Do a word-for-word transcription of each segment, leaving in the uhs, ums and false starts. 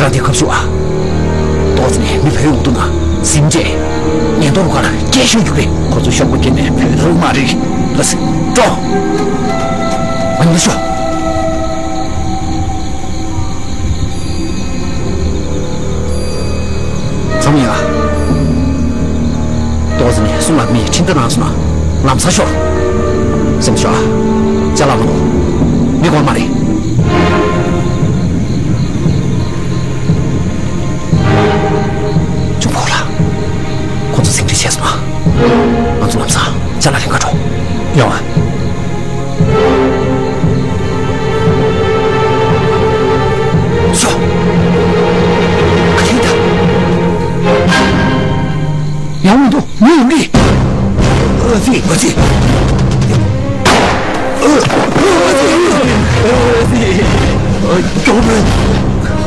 རང་དེ་ཁབ་ཤུ་ཨ། ཏོག་ཙམ་ནས་མི་བོད་ཡོང་དུ་ན་ཟིན་རྗེས། ཉེན་རྟོག་རུ་ཁག་ལ་སྐད་ཤོད་རྒྱུ་རེད། ཁོ་ཚོ་ཤོག་པ་སྐྱེལ་ནས་བོད་རང་མ་རེད། ལ་སི་ཀྲོ། ང་ཉུང་ཤོ། ཚང་མ་ཡ། ཏོག་ཙམ་ནས་སུ་ལ་མི་ཁྲིམས་ད་ནང་སུ་ན་ལམ་ས་ཤོར། སེམས་ཤོ་ཨ། ཅ་ལག་མ་ནོ། མི་གོར་མ་རེད། ཅུང་ཕོག་ལ། ཁོ་ཚོ་ཟིང་འཁྲིག་བྱས་སོང་ང་། ང་ཚོ་ལམ་སང་ཅ་ལག་ལེན་ག་འགྲོ། ཡོང་ཨ། ཤོ། ག་ལེན་ད། ཡང་མི་འདུག་མི་ཡོང་གི། ཨ་ཙི། ཨ་ཙི། ཨ་ཙི། ཨ་ཙི། ཨ། མགྱོགས་པོ། ཡ། མགྱོགས། མིང་གིས་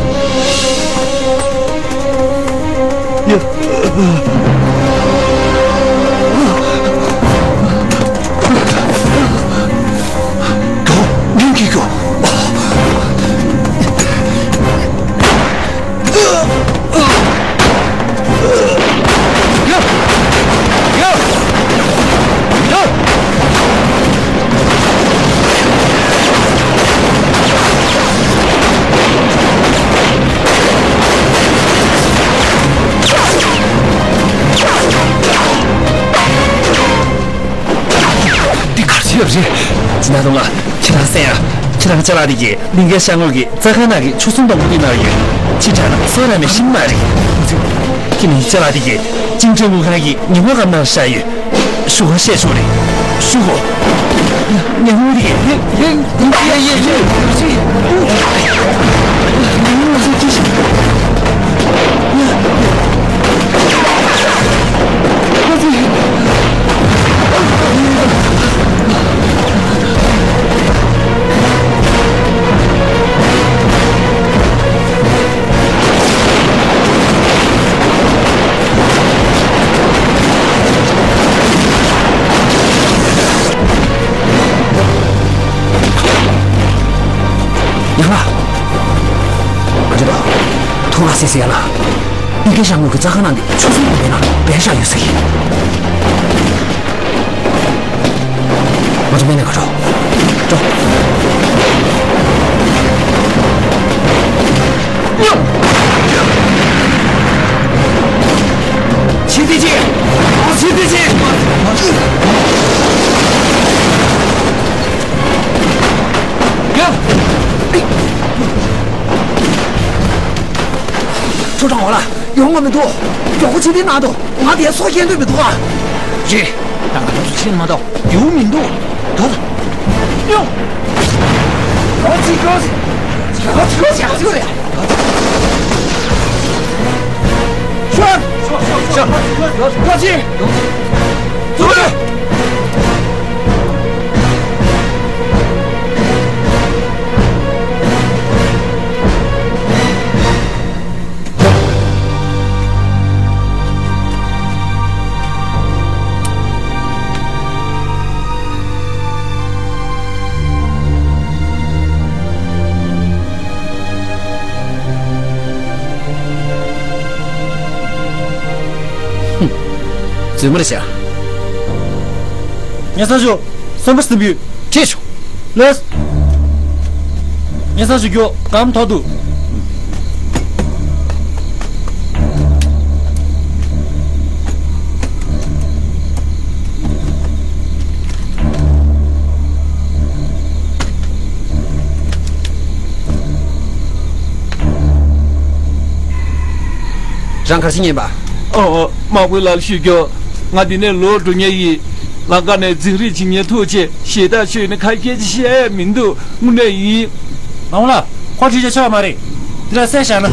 མགྱོགས། འདི་གར་ཆེ་བ་རེད། ཅི་ན་དུང་ལ་ཁྱེད་རང་གསན་ཡ། ཁྱེད་རང་ཅ་ལག་འདི་གི་གླིང་གའི་ཤར་ངོས་ཀྱི་རྩྭ་ཁང་ནང་གི་ཆུ་སྲུང་སྡོང་པོ་འདི་ནང་ཡོད། ཅི་དྲག་ན་སོ་ར་མེ་ཤིན་མ་རེད། ཁྱེད་ནི་ཅ་ལག་འདི་གི་ཅིང་ཀྲེན་དངུལ་ཁང་གི་ཉི་ཧོང་སྒམ་ནང་བཞག་ཡོད། ཞུ་ག་བཤད་ཆོག་རེད། ཞུ་གོ། ཉི་ཧོང་རེད། ཡེ་ཡེ་ཡེ་ཡེ་ཡེ། ཡང་ལ། ཨ་ཅེ་ལགས། ཐུགས་ལ་སེ་སེ་ཡ་ལ། ཨི་ཀེ་ཞང་ངོས་ཀྱི་རྩྭ་ཁང་ནང་གི་ཆུ་སྲུང་དུ་མེད་ན་བེད་ཤ་ཡོད་ཟེར་གི། ང་ཚོ་མེད་ན་ག་འགྲོ། འགྲོ། ཕྱི་དེ་ཅི། ཕྱི་དེ་ཅི། ཁྲོ་དྲང་བ་ལ་ཡོང་བ་མི་འདུག་མགྱོགས་པོ་ཕྱི་དེ་ན་འདུག་ང་དེ་སོ་སྐྱེལ་འདོད་མི་འདུག་ཨ། རེད། ད་ང་རང་ཚོ་ཕྱིན་མ་གཏོགས་ཡོང་མི་འདུག་ད་ད། ཡོང་། ཨ་ཙི་ཀོ་ཙི། ཨ་ཙི་ཀོ་ཙི་ཨ་ཙི་ཀོ་ཙི། ཤོར། ཤོར། ཤོར། ཤོར། ཀོ་ཙི། ཐུག་རེད། རྫུན་མ་རེད་ཤག་ཉེ་ས་ཞུ། སོན་པ་སྲིན་བུ། ཁྲིད་ཤོག་ལེས། ཉེ་ས་ཞུ་རྒྱུ་གམ་ཐོག་ཏུ། རང་གར་ཞིག་ཉན་པ། ཨོ་ཨོ། དམག་དཔོན་ལགས་ཞུ་རྒྱུ། ང་འདི་ནས་ལོག་འགྲོ་མཁན་ཡིན། ལམ་ཁ་ནས་འཛིང་རེས་བྱེད་མཁན་ཐུག་ཆེ་ཞེ་དྲག་ཤོད་ནས་ཁ་སྐད་ཅིག་བཤད་ཡ་མི་འདུག་དངོས་གནས་ཡིན། མ་འོང་ལ། ཁོ་ཁྲིད་བྱ་ཆོག་མ་རེད། འདི་ལ་གསལ་བཞག་ན།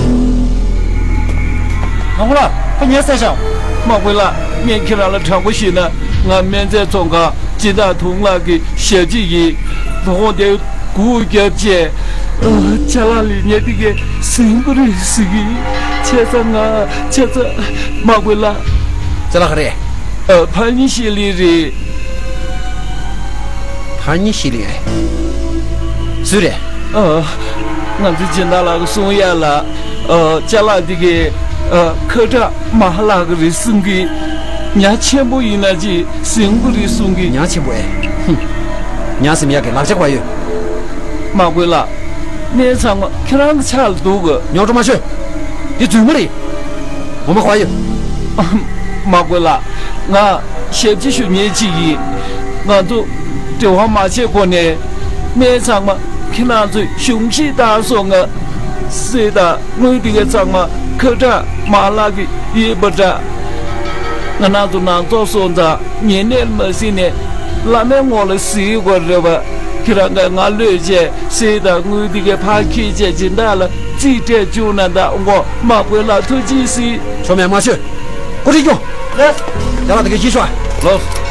མ་འོང་ལ། ཁོ་ཉལ་གསལ་བཞག་དམག་དཔོན་ལགས། ངས་ཁྱེད་རང་ལ་དྲང་པོ་ཞུས་ན། ང་སྨན་རྫས་ཚོང་ཁང་སྦྱིན་བདག་དུང་ལགས་ཀྱི་ཞབས་ཕྱི་ཡིན། དོ་དགོང་དེ་སྒུག་རྒྱབ་བྱས། ཨ། ཅ་ལག་ལེན་མཁན་དེ་གས་ཟིན་པ་རེད་ཟེར་གི། བྱས་ཙང་ང་བྱས་ཙང་། དམག་དཔོན་ལགས། ཅ་ལག་ག་རེ། ཨ། ཕ་ཉི་ཤི་ལིང་རེད། ཕ་ཉི་ཤི་ལིང་ཨེ། སུ་རེད། ཨ། ང་ཚོའི་སྦྱིན་བདག་ལགས་ཀྱིས་གསུང་ཡ་ལ། ཨ། ཅ་ལག་འདི་གའི་ཨ་ཁ་གྲགས་མ་ལག་གི་རེད་གསུང་གི། ཉ་ཆེན་པོ་ཡིན་ན་ཅི་ཟིང་གི་རེད་གསུང་གི། ཉ་ཆེན་པོ་ཨེ། ཧུམ། ཉ་ཟིན་ཡག་གི་ལག་ཆ་ག་པར་ཡོད། མ་དགོས་ལགས། གནས་ཚང་མ་ཁྱེད་རང་གི་ཕྱག་ལ་འདུག་གི། རྙོག་དྲ་མ་བྱོས། འདི་རྫུན་མ་རེད། ངོ་མ་ག་པར་ཡོད། མ་དགོས་ལགས། ང་ཞབས་ཕྱི་ཞུ་མཁན་ཅིག་ཡིན། ང་ཚོ་འབྲེལ་བ་མ་བྱས་གོང་ནས་གནས་ཚང་མ་ཁྱེད་རང་ཚོས་གཞུང་བཞེས་བཏང་སོང་ང་། གསེར་དང་དངུལ་འདི་ག་ཚང་མ་ཁ་གྲགས་མ་ལག་གི་ཡོད་པ་འདྲ། ང་རང་ཚོ་ནང་ཚོགས་སོང་ཙང་ཉེ་གནས་ལ་མ་གཟིགས་ནས་བླ་མའི་ངོ་ལ་གཟིགས་དགོས་རེད་པ། ཁྱེད་རང་གིས་ང་བློས་བྱས་གསེར་དང་དངུལ་འདི་གའི་ཕར་འཁྱེར་བྱས་སྦྱིན་བདག་ལ་རྩིས་སྤྲད་བཅུག་ན་འདྲ། འོང་གོ། མ་དགོས་ལགས། ཐུགས་རྗེ་གཟིགས། ཆོ་མེད་མ་ཆོས། ཀུ་རེ་སྐྱོང་། ལགས། ཡ་ལ་དེ་ག་ཤི་ཤོག། ལགས།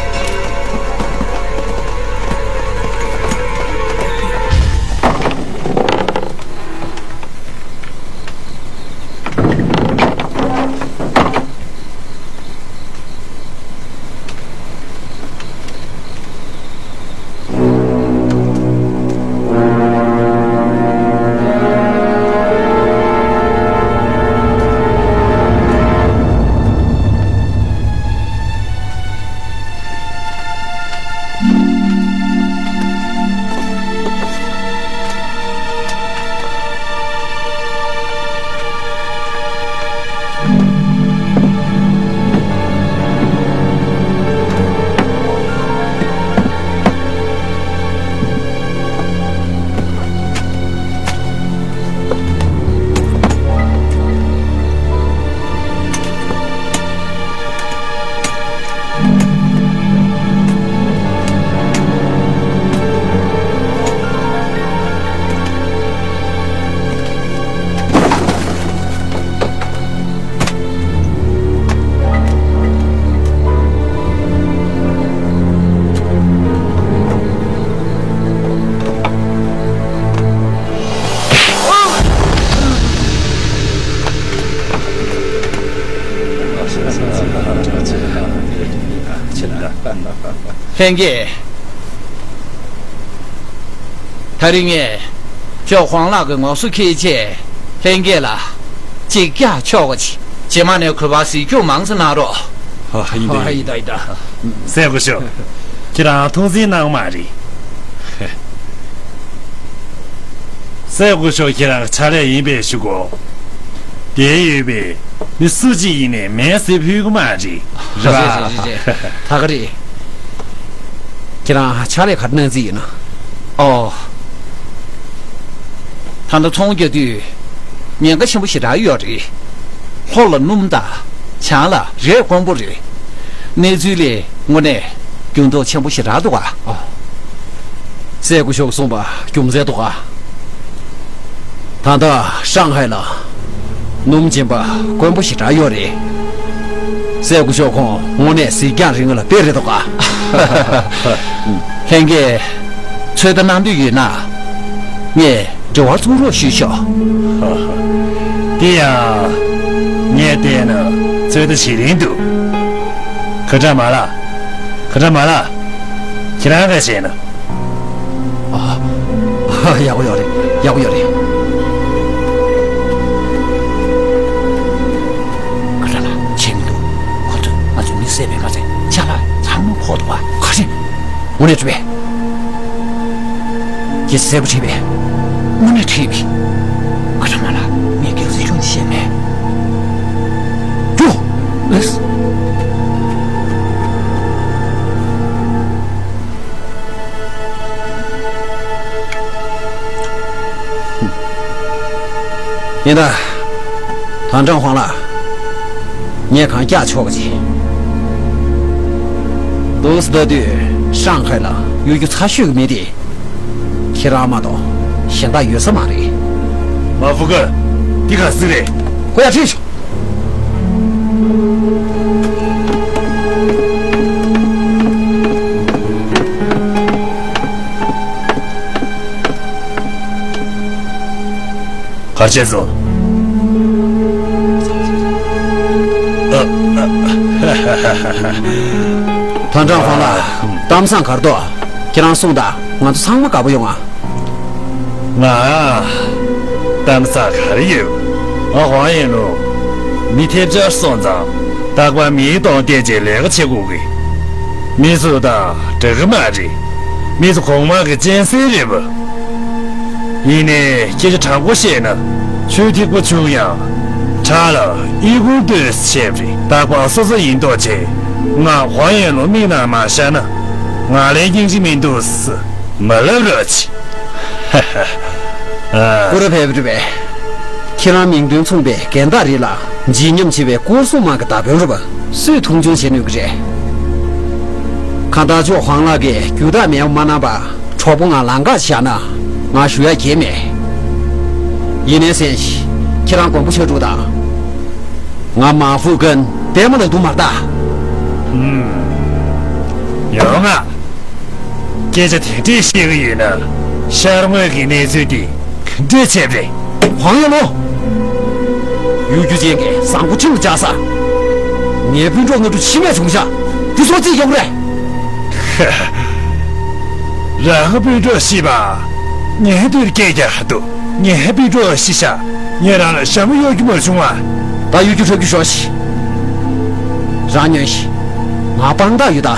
ལྷན་རྒྱས། ད་རིང་ངས་ཞོགས་ཁོང་ལགས་ཀྱི་ངོ་སོ་འཁྱེར་ཆེད་ལྷན་རྒྱས་ལ་གཅིག་རྒྱག་ཆོག་གི། རྗེས་མ་ནས་གུས་པ་གཟིགས་སྐྱོང་མང་ཙམ་གནང་རོགས། ཨ། ཡིན་ད། ཨ། ཡིན་ད་ཡིན་ད། སྲས་སྐུ་ཞབས། ཁྱེད་རང་ཐུགས་འཛེམ་གནང་མ་རེད། སྲས་སྐུ་ཞབས་ཁྱེད་རང་ཕྱག་ལས་ཡིན་པས་ཞུ་གོ། འདིར་ཡོད་པའི་མི་སུ་གཅིག་ཡིན་ནའི་མེལ་ཟེར་ཕོད་ཀྱི་མ་རེད། རེད་པ། རེད་རེད་རེད། ད་ག་རེད། ཁྱེད་རང་ཕྱག་ལས་ག་རེ་གནང་རྩིས་ཡིན་ན། ཨོ། ད་ལྟ་ཚོང་རྒྱག་དུས་ཉེན་ཁ་ཆེན་པོ་ཞེ་དྲག་ཡོད་རེད། ལྷོ་ལ་སྣུམ་དང་བྱང་ལ་རས་དཀོན་པོ་རེད། གནས་ཚུལ་ལས་དངོས་གནས་འགྱུར་ལྡོག་ཆེན་པོ་ཞེ་དྲག་འདུག་ག། ཨོ། སྲས་སྐུ་ཞབས་གསུངས་པ་རྒྱུ་མཚན་འདུག་ག། ད་ལྟ་ཧྲང་ཧའེ་ལ་སྣུམ་སྦྱིན་པ་དཀོན་པོ་ཞེ་དྲག་ཡོད་རེད། སྲས་སྐུ་ཞབས་ཁོང་དངོས་གནས་གཟིགས་རྒྱང་རིང་ལ་དཔེ་རེད་འདུག་ག། ལྷན་རྒྱས་ཚོད་ལྟ་གནང་འདོད་ཡོད་ན་ངས་འབྲེལ་བ་བཙུགས་རོགས་ཞུས་ཤོག། དེ་ཡང་ངས་བལྟས་ན་ཚོད་ལྟ་བྱེད་རན་འདུག། ཁ་གྲགས་མ་ལགས། ཁ་གྲགས་མ་ལགས། ཁྱེད་རང་ག་བྱས་ན། ཨ། ཡག་པོ་ཡོད་རེད། ཡག་པོ་ཡོད་རེད། ཁ་གྲགས་ལགས། བྱས་མི་འདུག། ཁོ་ཚོས་ང་ཚོའི་མི་བསད་པས་མ་ཚད་ཅ་ལག་ཚང་མ་ཁོ་འདུག་པ། ག་རེ། དངོས་གནས་འགྲིག་པས། ཁྱེད་གསལ་པོ་བྲིས་པས། དངོས་གནས་བྲིས་པས། ཁ་གྲགས་མ་ལགས། ངས་སྐད་ཆ་ཆུང་ཆུང་བཤད་མེད། འགྲོ། ལགས། ཡིན་ད། ཐང་ཀྲང་ཧོང་ལགས། ངས་གང་རྒྱག་ཆོག་གི། འདུག་སེ་ལྟ་དུས་ཧྲང་ཧའེ་ལ་གཡོ་སྒྱུ་ཚ་ཤོས་ཀྱི་མི་དེ་ཁྱེད་རང་མ་གཏོགས་གཞན་དག་ཡོད་ས་མ་རེད། མ་ཧྥུ་ཀུ། འདི་ག་ཟིག་རེད། ཁོ་ཡར་ཁྲིད་ཤོག། ག་རེ་བྱས་སོང་། ཐང་ཀྲང་ཧོང་ལགས། གཏམ་བཟང་ག་རེ་འདུག། ཁྱེད་རང་གསུངས་དང་། ང་ཚོ་ཚང་མ་དགའ་པོ་ཡོང་ང་། ང་། གཏམ་བཟང་ག་རེ་ཡོད། ང་ཧོང་ཡན་ལུང་། མི་ཐེབས་ཆག་སོང་ཙང་རྟག་པར་མིའི་གདོང་བསྟན་བྱས་ལས་ཀ་བྱེད་དགོས་གི། མི་ཚོ་དང་འདྲ་གི་མ་རེད། མི་ཚོ་གོང་མ་གི་གཅན་གཟན་རེད་པ། ཡིན་ནའི་སྐད་ཆ་དྲང་པོ་བཤད་ན། ཆུ་ཐིགས་པ་ཆུང་ཡང་བྲག་ལ་ཨི་ཁུང་ལྟོས་ཟེར་བཤད་པ་རེད། རྟག་པར་སོ་སོ་ཡིན་མདོག་བྱས། ང་ཧོང་ཡན་ལུང་མིག་ནང་མ་ཤར་ན། ང་ལས་སྙིང་རྗེ་མི་འདུག་ཟེར། མ་ལབ་རོགས་གྱིས། ཧ་ཧ། ཨ། སྐུ་རབ་ཕེབས་རེད་པས། ཁྱེད་རང་མིང་དོན་མཚུངས་པའི་རྒན་བདག་རེད་ལ། བརྗིད་ཉམས་ཆེ་བའི་སྐོར་སྲུང་དམག་གི་བདག་དཔོན་རེད་པ། སུས་མཐོང་ཆུང་བྱེད་ནུས་ཀྱི་རེད། ཁ་བཏགས་ཕྱོགས་ཧོང་ལགས་ཀྱིས་རྒྱུ་དག་མེད་པ་མ་གནང་བར་གྲོགས་པོ་ང་ལང་ཀར་བཞག་ན་ང་ཞུ་ཡ་གང་ཡང་མེད། ཡིན་ནའི་གསན་ཞིག་ཁྱེད་རང་མགོན་པོ་ཕྱག་དྲུག་དང་། ང་མ་ཧྥུ་ཀན་པད་མ་ལ་འདུག་མ་རེད་ད། ཧུམ། ཡོང་ང་། སྐད་ཆ་དེ་འདྲས་བཤད་ཀྱི་ཡོད་ན། ཤར་ངོས་ཀྱི་གནས་ཚུལ་དེ་ག་འདྲས་བྱས་པ་རེད། ཧོང་ཡན་ལུང་། གཡོ་སྒྱུ་ཅན་གྱི་བཟང་པོ་ཁྲིམས་ལ་འཇགས་ས། ངའི་སྤུན་གྲོགས་ང་དྲུག་འཆི་རྨས་བྱུང་ཤག་འདི་ཚོ་རྩིས་རྒྱག་གི་རེད། རང་གི་སྤུན་གྲོགས་ཤི་བ། ངའི་དོན་སྐད་རྒྱག་ག་འདུག་ངའི་སྤུན་གྲོགས་ཤི་ཤག་ངས་རང་ལ་ཞྭ་མོ་གཡོག་རྒྱུ་མ་བྱུང་བ། ད་གཡོ་སྒྱུ་འཁྲབ་རྒྱུ་ཤོག་ཤིག་རང་ཉོན་ཞིག་ང་དཔང་རྟགས་ཡོད་ད།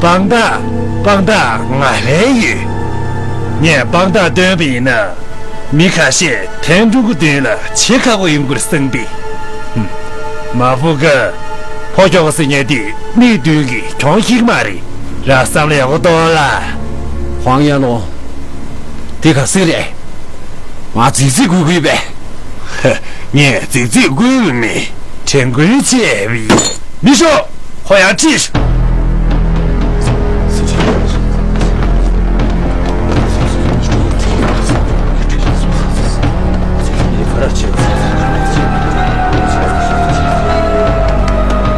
དཔང་རྟགས། དཔང་རྟགས་ང་ལ་ཡོད། ངས་དཔང་རྟགས་བཏོན་པ་ཡིན་ན། མི་ཁ་ཤས་ཐན་ཀྲུང་གི་མདུན་ལ་བྱེད་ཁག་པོ་ཡོང་གི་རེད་བསམ་པས། ཧུམ། མ་ཧྥུ་ཀ། ཕོ་ཁྱོ་ག་ཟེར་མཁན་དེ་མིག་མདུན་གྱི་གྱོང་ཞིག་མ་རེད། རང་བསམ་བློ་ཡག་པོ་གཏོང་ལ། ཧོང་ཡན་ལུང་། དེ་ག་ཟིག་རེད། ང་རྫིག་རྫིག་དགོས་ཀྱི་ཡོད་པས། ཧ། ངས་རྫིག་རྫིག་དགོས་ཀྱི་མེད། དྲན་སྐུལ་བྱས་པ་ཡིན། མི་ཤོག་ཁོ་ཡར་ཁྲིད།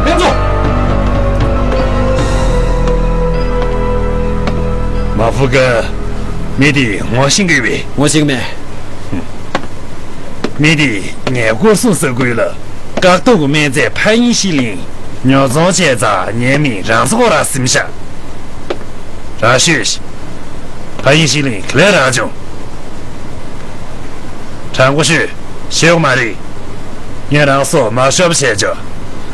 ཕེབས་ཤོག་མ་ཧྥུ་ཀ། མི་དེ་ངོ་ཤེས་ཀྱི་ཡོད་པས། ངོ་ཤེས་ཀྱི་མེད། མི་དེ་ངའི་སྐོར་སྲུང་ས་ཁུལ་ལ་བཀག་སྡོམ་གྱི་སྨན་རྫས་ཕ་ཡིན་ཤི་ལིང་ཉོ་ཚོང་བྱས་ཙང་ངའི་མིང་རང་ཚོ་རང་ཟིན་ཤག་རང་ཤོད་ཤིག་ཕ་ཡིན་ཤི་ལིང་ག་ལས་རང་བྱུང་། དྲང་པོ་ཤོད། ཤེས་ཡོད་མ་རེད། ངས་རང་སྲོག་མ་ཤོར་བ་བྱས་ཆོག་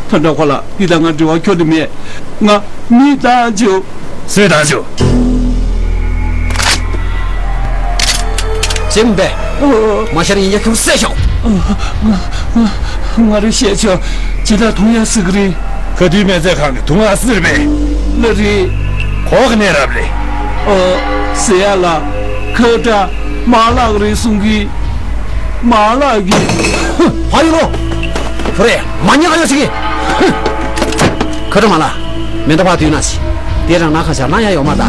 ཕ་འདྲ་ཁོ་ལ་འདི་དང་ང་འབྲེལ་བ་ཁྱོན་ནས་མེད། ང་མི་བཏང་བཅུག་སུས་བཏང་བཅུག་ཅེམ་པེ། མ་ཤར་ཡིན་ཡ་ཁྱོད་བསད་ཤོག་ང་རེ་བཤད་ཆོག་ཇི་ལྟར་མཐོང་ཡ་སྲིད་གི་རེད། ཁ་ཐུག་སྨན་རྫས་ཁང་གི་དུང་ཨ་སིར་པེ། ལ་རེད། གོ་གི་གནས་རབ་རེད། ཨོ། ཟེར་ཡ་ལ། ཁ་བྲལ་མ་ལག་རེད་གསུང་གི་མ་ལག་གི་ཕ་ཡུལ་ལོ། ཁོ་རེ་མ་ཉེས་ཁ་ཡོད་ཟིག་ཁ་བྲལ་མ་ལག་མེ་མདའ་ཕར་དུས་ན་ཟིག་དེ་རང་ན་ཁ་བྱ་ན་ཡ་ཡོད་མ་ད།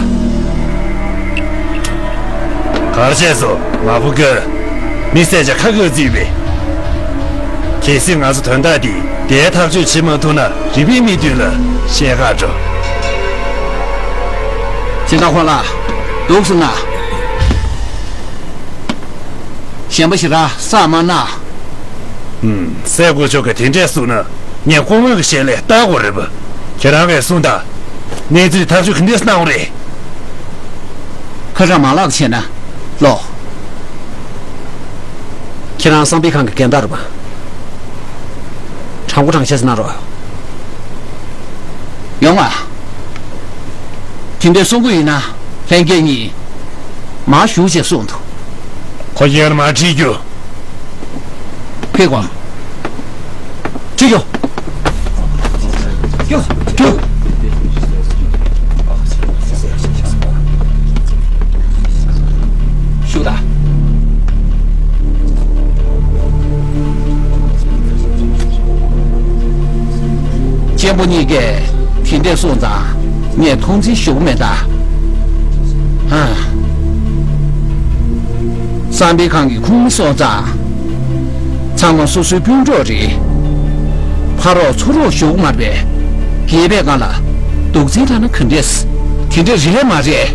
གར་བྱས་སོ་མ་བུ་གི་མི་བསད་བྱ་ཁ་གི་རྩིས་པས། གལ་སྲིད་ང་ཚོ་དོན་དག་འདི་དེའི་ཐག་གཅོད་བྱེད་མ་ཐུབ་ན་རིམ་པས་མི་མདུན་ལ་བཤད་ག་འགྲོ། སྤྱི་ཟླ་ཁོ་ལ་འདུག་སོང་ན། གཞན་པ་ཞིག་ར་ས་མ་ན། ཨུམ། སྲས་སྐུ་མཆོག་གིས་དེ་འདྲས་གསུངས་ན་ངས་སྐུ་ངོ་གི་ཞལ་ལས་ལྟ་དགོས་རེད་པ། ཁྱེད་རང་གིས་གསུངས་དང་། གནས་ཚུལ་ཐག་གཅོད་ག་འདྲས་གནང་དགོས་རེད། ཁ་བྲལ་མ་ལག་བྱས་ན་ལོ། ཁྱེད་རང་གསང་སྤེལ་ཁང་གི་འགན་བདག་རེད་པ། དྲང་པོ་དྲང་བཤད་ཟེར་ན་རོགས། ཡོང་ང་། དེ་འདྲས་གསུང་གི་ཡིན་ན་ལྷན་རྒྱས་གཉིས་མར་བཞུགས་ཞེས་གསུངས་འདུག་ཁོ་ཡར་མར་ཁྲིད་རྒྱུ། ཕེབས་དགོས། ཁྲིད་རྒྱུ། རྒྱུ། རྒྱུ། ཞུ་དང་། གཅེན་པོ་གཉིས་ཀས་དེ་འདྲས་གསུངས་ཙང་ངས་མཐོང་ཆེན་ཞུ་གི་མེད་ད། ཧ། གསང་སྤེལ་ཁང་གི་ཁོངས་མི་སོང་ཙང་། ཚང་མ་སོ་སོའི་སྤུན་གྲོགས་རེད། ཕ་རོགས་ཚུ་རོགས་ཞུ་གི་མ་རེད་པས། སྒེར་པའི་སྒང་ལ་སྡུག་འཛིང་བཏང་ན་ག་འདྲས། དེ་འདྲས་རེད་མ་རེད།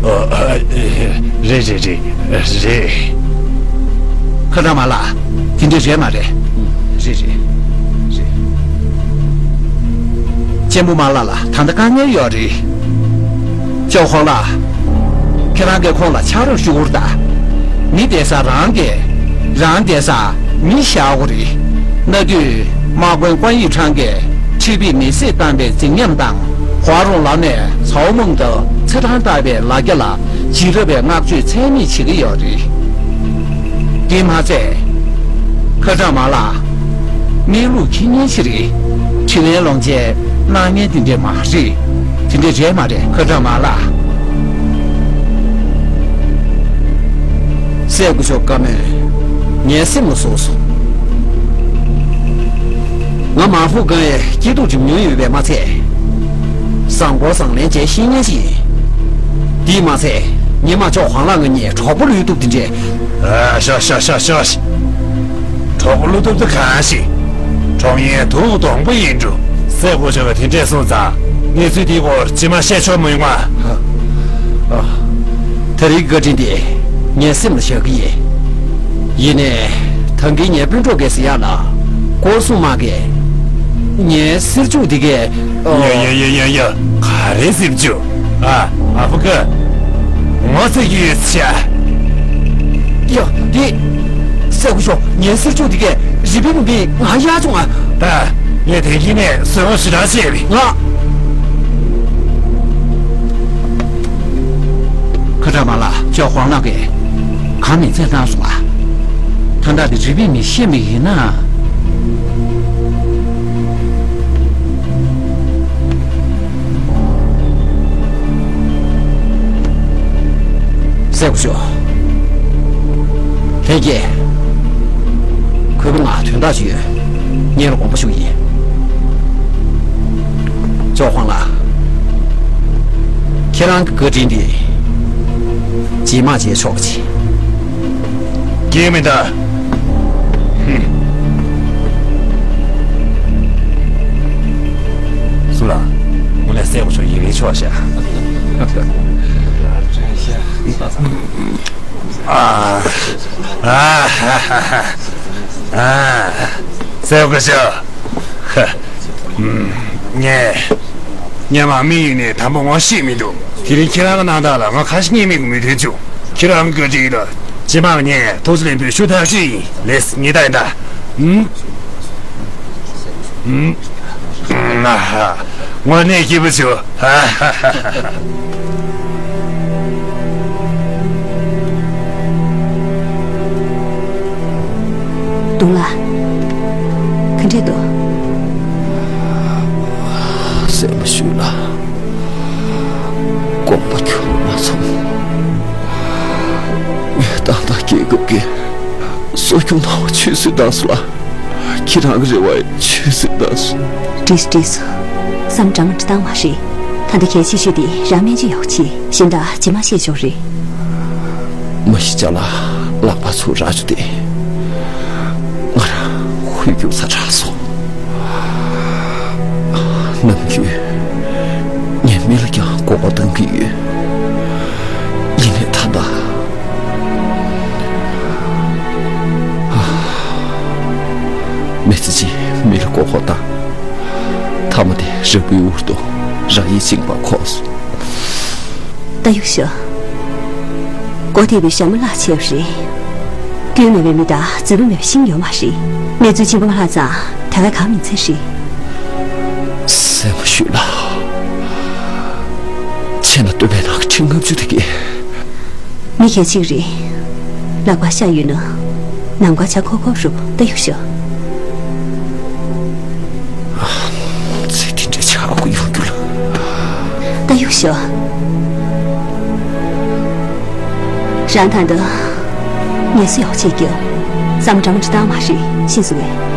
ཨ། ཨ། རེད་རེད་རེད། རེད། ཁ་བྲལ་མ་ལགས། དེ་འདྲས་རེད་མ་རེད། རེད་རེད། རེད། གཅེན་པོ་མ་ལགས་ལ་ད་ལྟ་དཀའ་ངལ་ཡོད་རེད། ཅོ་ཧོང་ལགས། ཁྱེད་རང་གིས་ཁོང་ལ་ཕྱག་རོགས་ཞུ་དགོས་རེད་ད། མི་བསྡད་ས་རང་གིས། རང་བསྡད་ས། མི་བཞག་དགོས་རེད། གནའ་དུས་དམག་དཔོན་ཀོང་ཡིག་ཁྲང་གིས་ཁྲི་པིས་མི་བསད་བཏང་བའི་རྫིག་ཉམས་དང་། ཧོ་ཨ་རུང་ལགས་ནས་ཚའོ་མུང་དང་ཚེ་ཐང་བཏགས་པའི་ལ་རྒྱ་ལ་རྗེས་རབས་པའི་བསྔགས་བརྗོད་ཚད་མེད་བྱེད་ཀྱི་ཡོད་རེད། དེ་མ་ཚད། ཁ་གྲགས་མ་ལགས། གནས་ལུགས་ཁྱི་ཉན་ཆེ་རེད། དྲིན་ལན་ལོངས་ཆེ་གནང་མཁན་དེ་འདྲས་མ་རེད། དེ་འདྲས་རེད་མ་རེད། ཁ་གྲགས་མ་ལགས། སྲས་སྐུ་ཞབས་བཀའ་མོལ་ངའི་སེམས་ལ་ཟུག་སོང་། ང་མ་ཧྥུ་ཀང་ཡི་སྐྱིད་སྡུག་ཅིག་མྱོང་ཡོད་པས་མ་ཚད། བཟང་པོ་བཟང་ལན་བྱས་ཤེས་མཁན་ཞིག་ཡིན། དེས་མ་ཚད་ཉི་མ་ཅོ་ཧོང་ལགས་ང་གཉིས་གྲོགས་པོ་བློས་གཏུབ་དེ་འདྲས། ཨ། ཤོག་ཤོག་ཤོག་ཤོག་གྲོགས་པོ་བློས་གཏུབ་དེ་གང་ཞིག་གྲོགས་ཡིན་དུག་གདོང་པ་ཡིན་འགྲོ། སྲས་སྐུ་ཞབས་ཀྱིས་དེ་འདྲས་གསུངས་ཙང་། གནས་ཚུལ་འདིའི་སྐོར་རྗེས་མ་བཤད་ཆོག་མི་ཡོང་ང་། ཨ། ཨ། ད་རེས་བཀའ་དྲིན་དེ་ངའི་སེམས་ལ་བཞག་གི་ཡིན། ཡིན་ནའི་ད་གིན་ངའི་སྤུན་གྲོགས་ཀྱིས་ཟེར་ཡག་ལ། སྐོར་སྲུང་དམག་གིས་ངའི་སེར་ཕྱུག་འདི་གས། ཨ། ཡ་ཡ་ཡ་ཡ་ཡ། ག་རེ་སེར་ཕྱུག་ཨ། ཨ་ཕོ་ཀ། ངོ་ཚ་གི་ཡོད་ཤག་ཡ། འདི། སྲས་སྐུ་ཞབས། ངའི་སེར་ཕྱུག་འདི་གས་རི་པིན་མི་ང་གཡར་བྱུང་ང་། ད། ངས་དེ་གིན་ནས་བཟོད་པ་ཞེ་དྲག་བྱས་པས། ང་། ཁ་གྲགས་མ་ལགས། ཅོ་ཧོང་ལགས་ཀྱིས་གང་མིན་ཚད་བཏང་སོང་ང་། ད་ལྟ་དེ་རི་པིན་མི་ཤེས་མི་ཡིན་ན། སྲས་སྐུ་ཞབས། ལྷན་རྒྱས། གུས་པ་ང་དོན་དག་ཅིག་ཡོད། ངེད་ལ་དགོངས་པ་ཞུ་ཡིན། ཅོ་ཧོང་ལགས། ཁྱེད་རང་གི་བཀའ་དྲིན་འདི་རྗེས་མ་བྱས་ཆོག་གི། ངས་མི་འདའ། ཧུམ། སུ་ལ། དངོས་གནས་སྲས་སྐུ་ཞབས་ཡིད་ལས་ཆོག་ཤག་ཨ། ཨ། ཨ། ཨ། སྲས་སྐུ་ཞབས། ཧ། ཨུམ། ངས། སྔོན་མ་དམིགས་ཡུལ་ནས་དམ་པོ་ངོ་ཤེས་མི་འདུག་དེ་རིང་ཁྱེད་རང་གི་གནང་སྟངས་ལ་ང་ཁ་ཞེ་གཉིས་མེད་ཀྱི་མོས་མཐུན་བྱུང་། ཁྱེད་རང་གི་བཀའ་དྲིན་ལ། རྗེས་མ་ངས་ཐུགས་རྗེ་ལེགས་འབུལ་ཞུ་ཐག་ཆོད་ཡིན། ལེས་ཉི་ཟླ་ཡིན་ད། ཨུམ། ཨུམ། ཨ་ཧ། དངོས་གནས་སྐྱིད་པོ་བྱུང་། ཨ་ཧ་ཧ་ཧ། དུང་ལ། ག་འདྲས་འདུག་སྲས་མོ་ཞུས་ལ། དགོངས་པ་འཁྱོལ་མ་སོང་། ངས་ཏག་ཏག་རྒྱལ་ཁབ་ཀྱི་གསོ་སྐྱོང་གནང་བ་ཆུད་ཟོས་བཏང་སོང་ལ། ཁྱེད་རང་གི་རེ་བ་ཡང་ཆུད་ཟོས་བཏང་སོང་། འགྲིག་སོང་འགྲིག་སོང་། བསམ་འགྲངས་མ་འདྲ་བཏང་མ་རེད། ད་ལྟ་གལ་ཆེ་ཤོས་དེ་རང་སྨན་བཅོས་ཡག་པོ་བྱེད། གཞན་དག་རྗེས་མ་བཤད་ཆོག་རེད། མ་གཞི་ཅ་ལག་ལག་པ་ཚུར་རག་རྒྱུ་དེ་ང་རང་ཧུད་གྱུར་ཚ་དྲགས་སོང་། ནམ་རྒྱུན་ངས་མི་ལ་ཀྱང་མགོ་སྐོར་བཏང་གི་ཡོད། ཡིན་ནའི་ད་ལྟ། མི་ཚེ་གཅིག་མི་ལ་མགོ་སྐོར་བཏང་། མཐའ་མ་དེ་ར་སྤུའི་འུར་དུ་ར་ཡིས་བཅིངས་པ་ཁོག་སོང་། ད་ཡུག་ཤོག་མགོ་བདེ་བའི་ཞྭ་མོ་གླགས་ཆེ་བ་རེད། སྐྱོན་མེད་པའི་མི་དང་རྫུན་མ་མེད་པའི་ཤིང་ཡོད་མ་རེད། གནས་ཚུལ་ཕྱིན་པ་མ་ལྷག་ཙང་ད་ག་གང་མིན་ཚད་རེད། སྲས་མོ་ཞུས་ལ། ཆེ་ན་སྟོད་སྨད་ནང་གི་ཁྲི་ལྔ་བཅུ་དེ་གས། མི་གལ་ཆེ་རེད། ལག་པ་ཤ་ཡོད་ན། ནམ་མཁའ་བྱ་ཁོག་ཁོག་རུབ་ད་ཡུག་ཤོག་ཚེ་འདི་འདྲའི་ཆག་སྒོ་ཡོང་རྒྱུ་ལ། ད་ཡུག་ཤོག་རང་ད་ལྟ་ངལ་གསོ་ཡག་པོ་བྱེད་རྒྱུ། བསམ་འགྲངས་མ་འདྲ་བཏང་མ་རེད། ཤེས་སོང་ངས།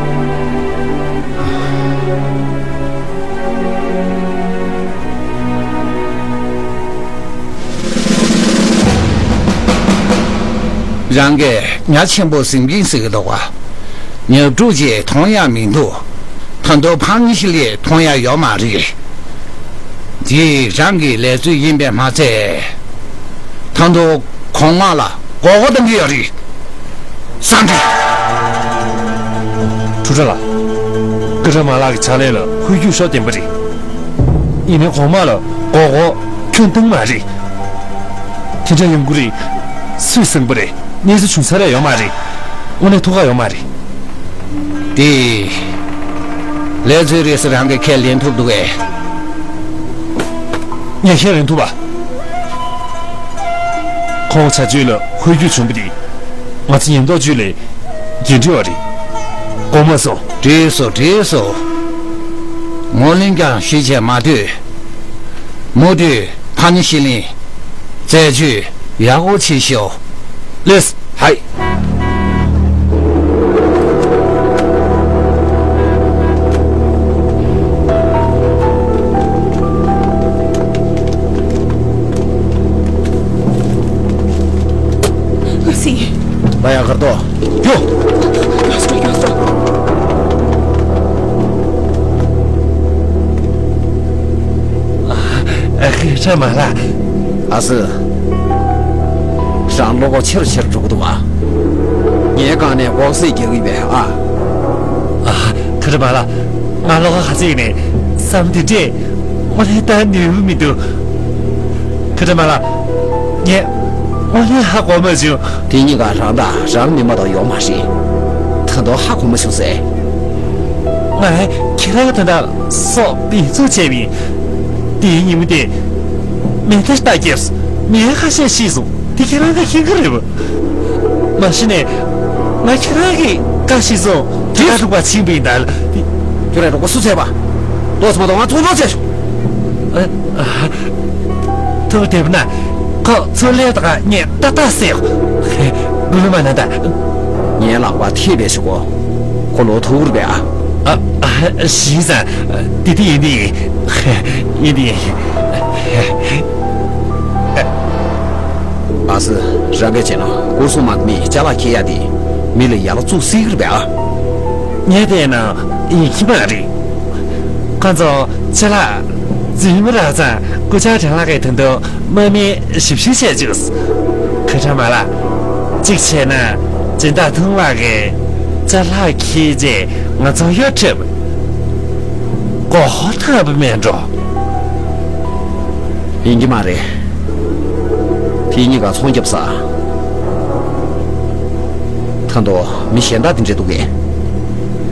རང་གིས་ཉ་ཆེན་པོ་གཟིམ་གིན་ཟེར་གི་འདུག་ག་ཉ་ཕྲུག་ཅིག་མཐོང་ཡག་མི་འདུག་ད་དུང་ཕང་ཉི་ཤི་ལས་མཐོང་ཡག་ཡོད་མ་རེད། འདི་རང་གི་ལས་ཚོད་ཡིན་པས་མ་ཚད། ད་དུང་གོང་མ་ལ་མགོ་སྐོར་གཏོང་གི་ཡོད་རེད། སང་ཀྲི། ཁྲུ་ཁྲ་ལགས། ཀ་ཁྲ་མ་ལགས་ཀྱི་ཕྱག་ལས་ལ་ཧུད་རྒྱུག་ཤོག་བདེན་པ་རེད། ཡིན་ནའི་གོང་མ་ལ་མགོ་སྐོར་ཁྱོན་བཏང་མ་རེད། དེ་འདྲ་ཡོང་གི་རེད། སུས་གསུངས་པ་རེད། གནས་ཚུལ་བྱུང་ས་རེ་ཡོད་མ་རེད། དངོས་གནས་ཐུགས་ཁག་ཡོད་མ་རེད། དེ། ལས་ཚོད་རེས་སུ་རང་གི་ཁས་ལེན་ཐུབ་འདུག་གས། ངས་ཁས་ལེན་ཐུབ་པ། ཁོང་བྱ་སྤྱོད་ལ་འཁོར་རྒྱུག་བྱུང་བ་དེ། ང་ཚོ་ཉེན་རྟོག་ཅུས་ལས་འགན་འཁྲི་བ་རེད། དགོངས་མ་ཚོམས། འགྲིག་སོང་འགྲིག་སོང་། ངོས་ལེན་ཀྱང་ཞུས་བྱས་མ་སྡོད། མུ་མཐུད་ཕ་ནི་ཤི་ལིན་རྩད་གཅོད་ཡག་པོ་བྱེད་ཤོག་ལགས། ཧའི། ལགས་སེ། ད་ཡང་གར་དོ། ཡོ། ཡོ་སོ་ཡོ་སོ། ཨ། ཁ་ཆེ་མ་ལགས། ཨ་སི། རང་བློ་ཁོག་ཆེ་རུ་ཆེ་རུ་འགྲོ་གི་འདུག་ཨ། ངའི་སྒང་ནས་ལྐོག་གསོད་རྒྱག་གི་ཡོད་པས་ཨ། ཨ། ཁ་ཆེ་མ་ལགས། ང་བློ་ཁོག་ག་ཚོད་ཡིན་ནའི་བསམ་དེ་འདྲས་དངོས་གནས་ད་ནུས་མི་འདུག་ཁ་ཆེ་མ་ལགས། ངས་དངོས་གནས་ཧ་གོ་མ་བྱུང་། དེ་གཉིས་ཀ་རང་དང་རང་ནུས་མ་གཏོགས་ཡོད་མ་རེད། ད་དུང་ཧ་གོ་མ་བྱུང་ཟེར། ང་ཁྱེད་རང་དོན་དག་སོགས་འབད་བརྩོན་བྱས་པ་ཡིན། དེའི་ཉིན་མོ་དེ། མེ་མདའ་རྟགས་བརྒྱབ། མེ་ཁ་ཤས་ཤི་སོང་། དེ་ཁྱེད་རང་གིས་མཁྱེན་གྱི་རེད་པ། མ་གཞི་ནས། ང་ཁྱེད་རང་གི་བཀའ་ཤེས་སོང་། དེ་ལྟར་རུག་པ་ཕྱིན་པ་ཡིན་ད། ཁྱོད་རང་རུག་པ་སུ་བྱས་པ། ལྟོས་མ་གཏོགས་ང་ཚོ་ཚོ་བྱས་ཤོག་ཨ། ཨ། ཐུགས་བདེ་པོ་ན། ཁོ་ཚོ་ལས་དང་ངས་ཏག་ཏག་བསད་ཡོད། དགུ་ལོ་མ་ན་ད། ངའི་ལག་པ་ཐེབས་པའི་ཞུ་གོ་ཁོ་ལོ་ཐུག་རུ་བས་ཨ། ཨ། ཨ། ཞིག་ས། དེ་དེ་ཡིན་དེ་ཡིན། ཡིན་དེ་ཡིན། ཨ་སི། རང་གིས་བྱས་ན་སྐོར་སྲུང་དམག་མིས་ཅ་ལག་འཁྱེར་ཡ་དེ་མི་ལ་ཡ་ལ་བཙུགས་སྲིད་ཀྱི་རེད་པས་ཨ། ངས་བལྟས་ན་ཡིན་གྱི་མ་རེད། ཁོ་ཚོ་ཅ་ལག་རྫུན་མ་རག་ཙང་སྐུ་བཅར་དྲན་ལགས་ཀྱིས་ད་དུང་དམག་མི་ཞིབ་བཤེར་བྱས་བཅུག་ཁ་ཆེ་མ་ལགས། གཅིག་བྱས་ན་སྦྱིན་བདག་ཐུང་ལགས་ཀྱིས་ཅ་ལག་འཁྱེར་རྗེས་ང་ཚོ་གཡོ་ཁྲབ། མགོ་ཧོ་ཐང་བུ་མེད་འགྲོ། ཡིན་གྱི་མ་རེད། དེ་གཉིས་ཀ་ཚོང་རྒྱབ་ས། ད་དུང་མི་གཞན་དག་དེ་འདྲས་འདུག་གས།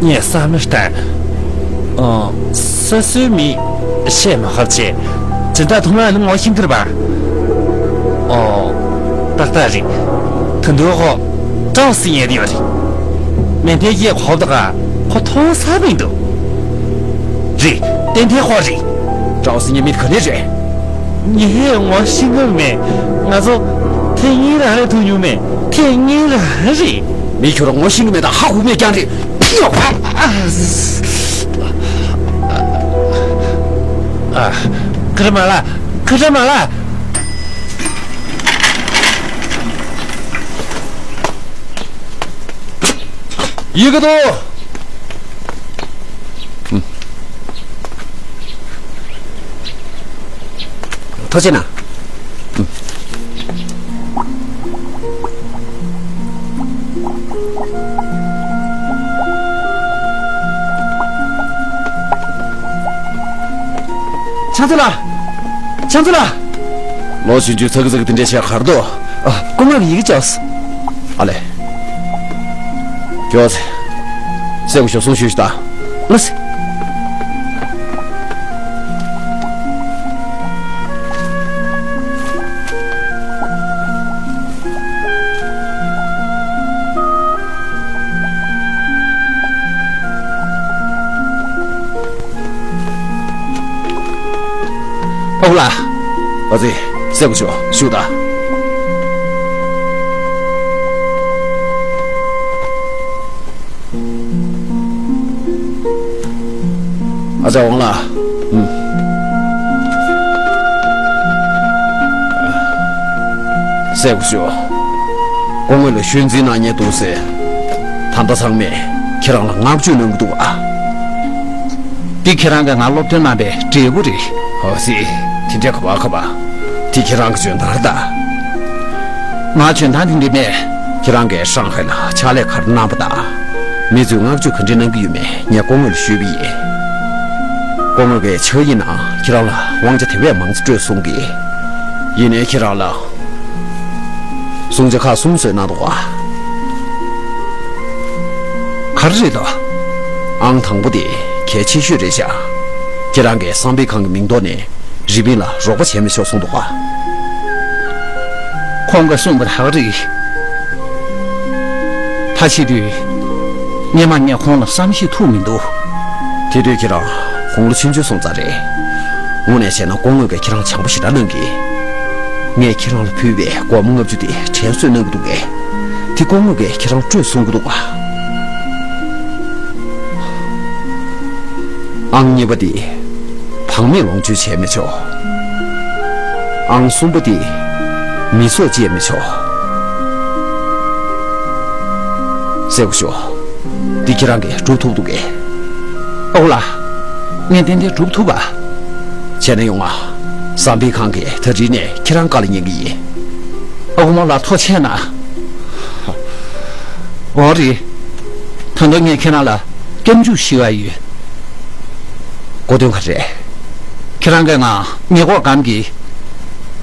ངས་བསམ་བློ་བཏང་། ཨོ། ས་སོའི་མི་བཤད་མ་ཁབ་བྱས། སྦྱིན་བདག་ཐུང་ལགས་ནི་ངོ་ཤེས་ཀྱི་རེད་པ། ཨོ། ཏག་ཏག་རེད། ད་དུང་ཁོ་ཀྲའོ་སི་ཉལ་དུ་ཡོད་རེད། མེ་མདའི་སྐད་གོ་བ་དང་ཁོ་མཐོང་ས་མི་འདུག་རེད། ཏན་ཏན་ཁོ་རེད། ཀྲའོ་སི་ཉལ་མི་ག་ནས་རེད། ངས་ངོ་ཤེས་ཀྱི་མེད། ང་ཚོ་ཐེངས་གཉིས་རང་རེད་ཐུག་མྱོང་མེད། ཐེངས་གཉིས་རང་རེད། མི་ཁྱོད་རང་ངོ་ཤེས་ཀྱི་མེད་དང་ཧ་གོ་མེད་རྐྱང་རེད། ཨ། ཁ་ཆེ་མ་ལགས། ཁ་ཆེ་མ་ལགས། ཡི་གེ་དོ། ཐུགས་རྗེ་གནང་། ཕྱག་མཛོད་ལགས། ཕྱག་མཛོད་ལགས། ལོ་ཆུང་ཆུང་ཚ་གི་ཚ་གི་དེ་འདྲའི་བྱས་གར་འདུག་ཨ། སྐུ་ངོ་ལ་ཡི་གེ་བཅོལ། ཨ་ལས། ཁྱོད། སེ་གོ་ཞོ་སོང་ཞུས་ཤིག་ད། ལགས་སེ། ཨོ་ལགས། ཨ་ཙི། སེ་གོ་ཞོ་ཞུ་ད། ཨ་ཅག་ཝང་ལགས། ཨུམ། སེ་གོ་ཞོ། སྐུ་ངོ་ལ་ཤོད་འཛིན་གནང་མཁན་འདུག་ཟེར། ད་ལྟ་ཚང་མས་ཁྱེད་རང་ལ་བསྔགས་བརྗོད་གནང་གི་འདུག་ཨ། འདི་ཁྱེད་རང་གིས་ང་སློབ་སྟོན་གནང་བའི་འབྲས་བུ་རེད། ཨོ་སི། དེ་འདྲ་ག་པ་ག་པ། དེ་ཁྱེད་རང་གི་འཇོན་ཐང་རེད་ད། ང་འཇོན་ཐང་དེ་འདྲ་མེད། ཁྱེད་རང་གིས་ཧྲང་ཧའེ་ལ་ཕྱག་ལས་ག་རེ་གནང་པ་དང་། མི་ཚོས་བསྔགས་བརྗོད་ག་འདྲ་གནང་གི་ཡོད་མེད་ངས་སྐུ་ངོ་ལ་ཞུས་པ་ཡིན། སྐུ་ངོ་གིས་ཕྱག་ཡིག་ནང་ཁྱེད་རང་ལ་དབང་ཆ་དེ་བས་མང་ཙམ་སྤྲོད་གསུང་གི། ཡིན་ནའི་ཁྱེད་རང་ལ། བསྲུང་བྱ་ཁག་གསུམ་བཟོས་གནང་འདུག་ག་ག་རེ་རེད་དོ། ཨང་དང་པོ་དེ་གལ་ཆེ་ཤོས་རེད་ཤག་ཁྱེད་རང་གིས་བསམ་འཕེལ་ཁང་གི་མིང་ཐོག་ནས་རི་པིན་ལ་རོགས་པ་བྱས་མི་ཆོག་གསུངས་འདུག་ག་ཁོང་གིས་གསུངས་པ་ད་ག་རེད། ཕ་ཤི་དུས་སྔོན་མ་ངས་ཁོང་ལ་བསམ་ཤེས་ཐུབ་མི་འདུག་དེ་དུས་ཁྱེད་རང་དགུང་ལོ་ཆུང་ཆུང་སོང་ཙང་རེད། དངོས་གནས་བྱས་ན་སྐུ་ངོ་གིས་ཁྱེད་རང་བྱམས་པོ་ཞེ་དྲག་གནང་གི། ངས་ཁྱེད་རང་ལ་ཕུལ་བའི་སྒོར་མོ་ལྔ་བཅུ་དེ་དྲན་གསོས་གནང་གི་འདུག་གས། དེ་སྐུ་ངོ་གིས་ཁྱེད་རང་སྤྲོད་གསུང་གི་འདུག་ག་ཨང་གཉིས་པ་དེ་བག་མེད་ལོངས་སྤྱོད་བྱས་མི་ཆོག་ཨང་གསུམ་པ་དེ་མི་ཚོགས་བཅས་མི་ཆོག་གསལ་པོ་ཤོད། འདི་ཁྱེད་རང་གིས་སྒྲུབ་ཐུབ་འདུག་གས། ཨོ་ལགས། ངས་ཏན་ཏན་སྒྲུབ་ཐུབ་པ། བྱས་ན་ཡོང་ང་། བསམ་འཕེལ་ཁང་གིས་ད་རིང་ནས་ཁྱེད་རང་བཀའ་ལ་ཉན་གི་ཡིན། ཨ་ཁུ་མོ་ལགས་ཐུགས་རྗེ་གནང་། འོ་རེད། ད་དུང་ངས་ཁྱེད་རང་ལ་སྐྱབས་འཇུག་ཞུ་བ་ཡོད། གོ་དོན་ག་རེ། ཁྱེད་རང་གིས་ང་ཉེས་འགོག་སྒམ་གྱི་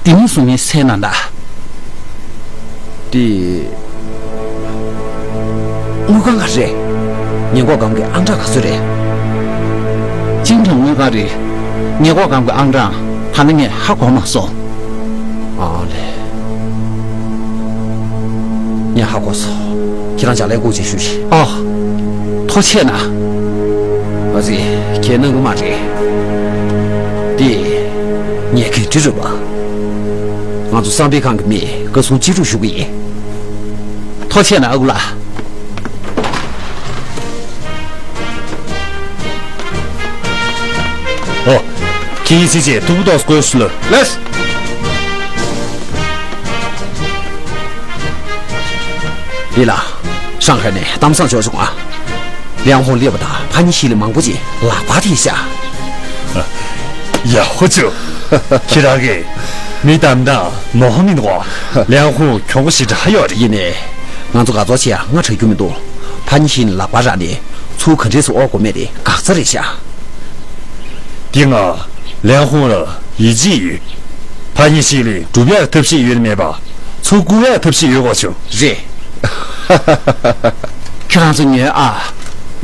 ལྡེ་མིག་བཟོ་མཁན་བསད་གནང་དང་། དེ། དངུལ་ཁང་ག་རེ། ཉེས་འགོག་སྒམ་གྱི་ཨང་གྲངས་ག་ཚོད་རེད། གཅིག་དང་དངུལ་ཁང་རེད། ཉེས་འགོག་སྒམ་གྱི་ཨང་གྲངས་ད་ནི་ངས་ཧ་གོ་མ་སོང་། ཨ་ལེ། ངས་ཧ་གོ་སོང་། ཁྱེད་རང་ལྗགས་ལན་ལྐུགས་ཅིག་ཞུ་ཞིག་ཨོ། ཐུགས་རྗེ་གནང་། ཨ་ཙི། ཁྱེད་གནང་གི་མ་རེད། དེ། ངས་ག་འདྲ་རེད་པ། ང་ཚོ་བསམ་འཕེལ་ཁང་གི་མིས་བཀའ་གསུང་ཅི་སྒྲུབ་ཞུ་གི་ཡིན། ཐུགས་རྗེ་གནང་ཨ་ཁུ་ལགས། ཨོ། ཁྱེད་གཉིས་ཚེ་ཆེ་ཐུགས་ཐོག་སྐོར་ཞུ་ལ། ལེས། ལི་ལགས། ཧྲང་ཧའེ་ནས་གཏམ་བཟང་འབྱོར་བྱུང་ཨ། ལིའང་ཧུང་སླེབས་པ་དང་ཕ་ཉི་ཤི་ལི་མང་པོ་ཅིག་ལག་པར་ཐེབས་ཤག་ཡ་ཧོ་ཅོ། ཁྱེད་རང་གིས་མི་གཏམ་དང་ནོ་ཧ་མི་འདུག་ལིའང་ཧུང་གྱོང་པོ་ཞེ་དྲག་ཡོད་རེད། ཡིན་ནའི། ང་ཚོ་དགའ་ཚོར་ཆེ་ཡང་ང་དྲག་རྒྱུ་མི་འདུག་ཕ་ཉི་ཤི་ལི་ལག་པར་རག་ནས་ཚུར་ག་འདྲས་སུ་དབོར་དགོས་མེད་དེ་འགག་རྩ་རེད་ཤག་འདི་ང་ལིའང་ཧུང་ལ་ཡིད་ཆེས་ཡོད། ཕ་ཉི་ཤི་ལི་སྒྲུབ་ཡག་ཐབས་ཤེས་ཡོད་མེད་པ། ཚུར་བཀུག་ཡག་ཐབས་ཤེས་ཡོད་གོ་ཆུ། རེད། ཁྱེད་རང་ཚོ་ཉོན་ཨ།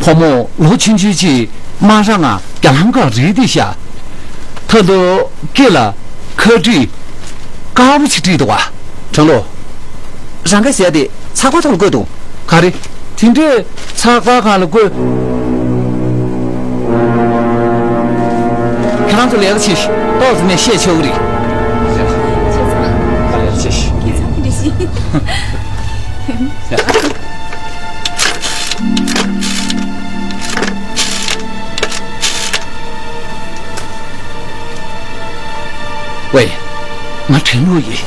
ཕོ་མོ་ལོ་ཆུང་ཆུང་ཅིག་དམག་ར་ང་རྒྱ་ལམ་ཁར་རིལ་ཏེ་ཤ། ཐ་ལོ་སྐེ་ལ་ཁ་དཀྲིས། དཀར་པོ་ཅིག་དཀྲིས་འདུག་བ། དྲང་ལོ། རང་ག་ཟས་དེ་ཚགས་པར་ཐོག་ལ་བཀོད་འདུག་ག་རེ། དེ་འདྲས་ཚགས་པར་སྒང་ལ་བཀོད། ཁྱེད་རང་ཚོ་ལས་ཀ་བྱེད་ཤིག་ཏོག་ཙམ་ནས་བཤད་ཆོག་གི་རེད། ལས་ཀ་བྱེད་ཤིག་ཝེ། ང་དྲན་ལུགས་ཡིན།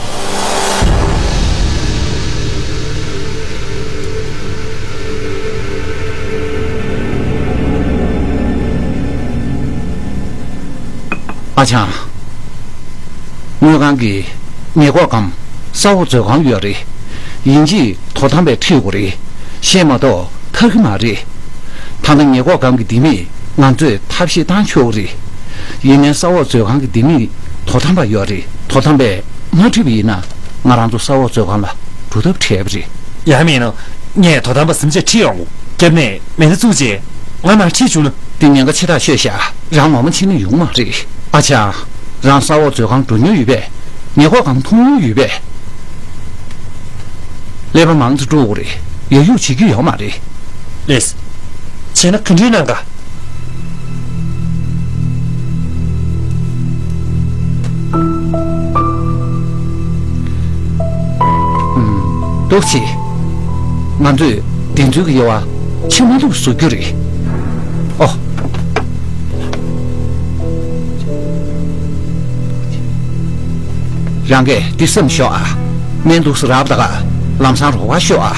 ཨ་ཅག་དངུལ་ཁང་གི་ཉེས་འགོག་སྒམ་ས་འོག་མཛོད་ཁང་ཡོད་རེད། ཡིན་གཅིག་དོ་དམ་པས་ཁྲིད་དགོས་རེད། ཤེས་མ་གཏོགས་ཐར་གི་མ་རེད། ད་ལྟ་ཉེས་འགོག་སྒམ་གྱི་ལྡེ་མིག་ང་ཚོས་ཐབས་ཤེས་བཏང་ཆོག་གི་རེད། ཡིན་ནའི་ས་འོག་མཛོད་ཁང་གི་ལྡེ་མིག་དོ་དམ་པ་ཡོད་རེད། དོ་དམ་པས་མ་ཁྲིད་པ་ཡིན་ན་ང་རང་ཚོ་ས་འོག་མཛོད་ཁང་ལ་འགྲོ་ཐབས་བྲལ་བ་རེད། ཡང་མིན་ན་ངས་དོ་དམ་པ་སེམས་ཆེད་ཁྲིད་ཡོང་གོ། སྐྱབས་གནས་མེ་མདའ་བཙུགས་རྗེས་ང་མར་ཁྲིད་བཅུག་ན། འདི་ཉེན་ཁ་ཆེ་ཐག་ཆོད་ཤག་རང་ངོ་མ་ཕྱིན་ན་ཡོང་མ་རེད། ཨ་ཅག་རང་ས་འོག་མཛོད་ཁང་འགྲོ་མྱོང་ཡོད་པས། ཉེས་འགོག་སྒང་མཐོང་མྱོང་ཡོད་པས། ཀླད་པ་མང་ཙམ་དཀྲུག་དགོས་རེད། ཡ་ཡུག་བྱེད་རྒྱུ་ཡོད་མ་རེད། ལེས། བྱས་ན་ག་འདྲའི་གནང་ག་ཨུམ། འདུག་སེ། ང་ཚོས་བདེན་རྫུན་གྱི་དབྱེ་བ་ཕྱེ་མ་ཐུབ་བཟོ་རྒྱུ་རེད། ཨོ། རང་གིས་འདི་བསམ་ཤོག་ཨ། སྨན་འདུག་སེ་རག་པ་ད་ག་ལམ་སང་རོགས་པ་ཤོག་ཨ།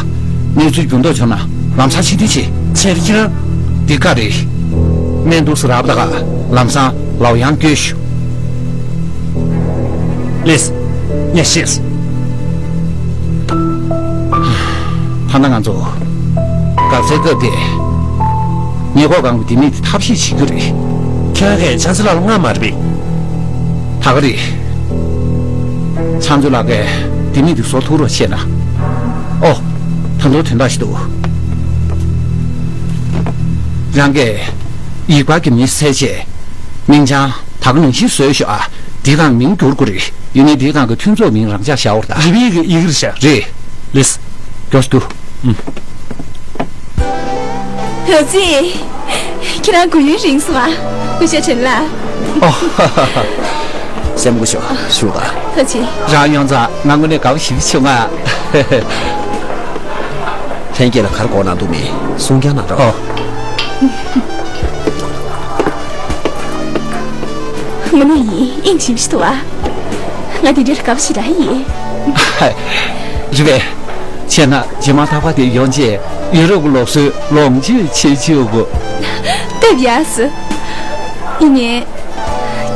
གནས་ཚུལ་འགྱུར་ལྡོག་བྱུང་ན་ལམ་སང་ཕྱིར་འཐེན་བྱེད། ཁྱེད་ཁྱེད་རང་། འདི་ག་རེད། སྨན་འདུག་སེ་རག་པ་ད་ག་ལམ་སང་ལའོ་ཡང་སྐྱོལ་ཤོག་ལེས། ངས་ཤེས། ད་ལྟ་ང་ཚོ་འགག་རྩའི་སྐབས་དེ། ཉེས་འགོག་སྒང་གི་ལྡེ་མིག་དེ་ཐབས་ཤེས་བྱེད་རྒྱུ་རེད། ཁྱེད་རང་གིས་ཕྱག་འཚལ་ལགས་ལ་སྔ་མ་རེད་པས། ད་ག་རེད། ཕྱག་འཚལ་ལགས་ཀྱིས་ལྡེ་མིག་དེ་བཟོ་ཐུབ་རོགས་བྱས་ན། ཨོ། ད་དུང་དོན་དག་ཞིག་འདུག་རང་གིས་ཡིག་པར་གྱི་མི་བཙལ་བྱས། མིང་བྱང་ད་ག་ནང་བཞིན་བཟོས་ཤོག་ཨ། འདིའི་སྒང་མིང་བསྒྱུར་དགོས་རེད། ཡིན་ནའི་འདིའི་སྒང་གི་མཐུན་ཚོགས་མིང་རང་འཇགས་བཞག་འོར་ད། རི་བོའི་གི་ཡི་གེ་རེད་ཤག་རེད། ལེས། མགྱོགས་སུ་འདུག་ཨུམ། ཐུགས་རྗེ་ཆེ། ཁྱེད་རང་སྐུ་ཡུན་རིང་སོང་ཨ། སྐུ་ཞབས་ཁྲེན་ལགས། ཨོ། སེམས་སྐུ་ཞབས་ཞུ་ད། ཐུགས་རྗེ་ཆེ། རང་ཡོང་ཙང་ང་དངོས་གནས་དགའ་པོ་ཞེ་པོ་བྱུང་ང་། ལྷན་རྒྱས་ལ་ག་རེ་དགོས་གནང་འདུག་མིན་གསུང་རྐྱང་གནང་རོགས། ཨོ། དངོས་གནས་ཡིན། དབྱིངས་ཞིམ་ཞིག་འདུག་ཨ། ང་དེ་འདྲའི་དགའ་པོ་ཞེ་དྲག་ཡིན། རེད་པས། བྱས་ན་རྗེས་མ་ད་བར་དེ་ཡོང་རྗེས་ཡུ་རོབ་ལུགས་སྲོལ་ལོངས་སྤྱོད་བྱེད་ཆོག་གོ། སྟབས་ཡག་སོང་། ཡིན་ནའི།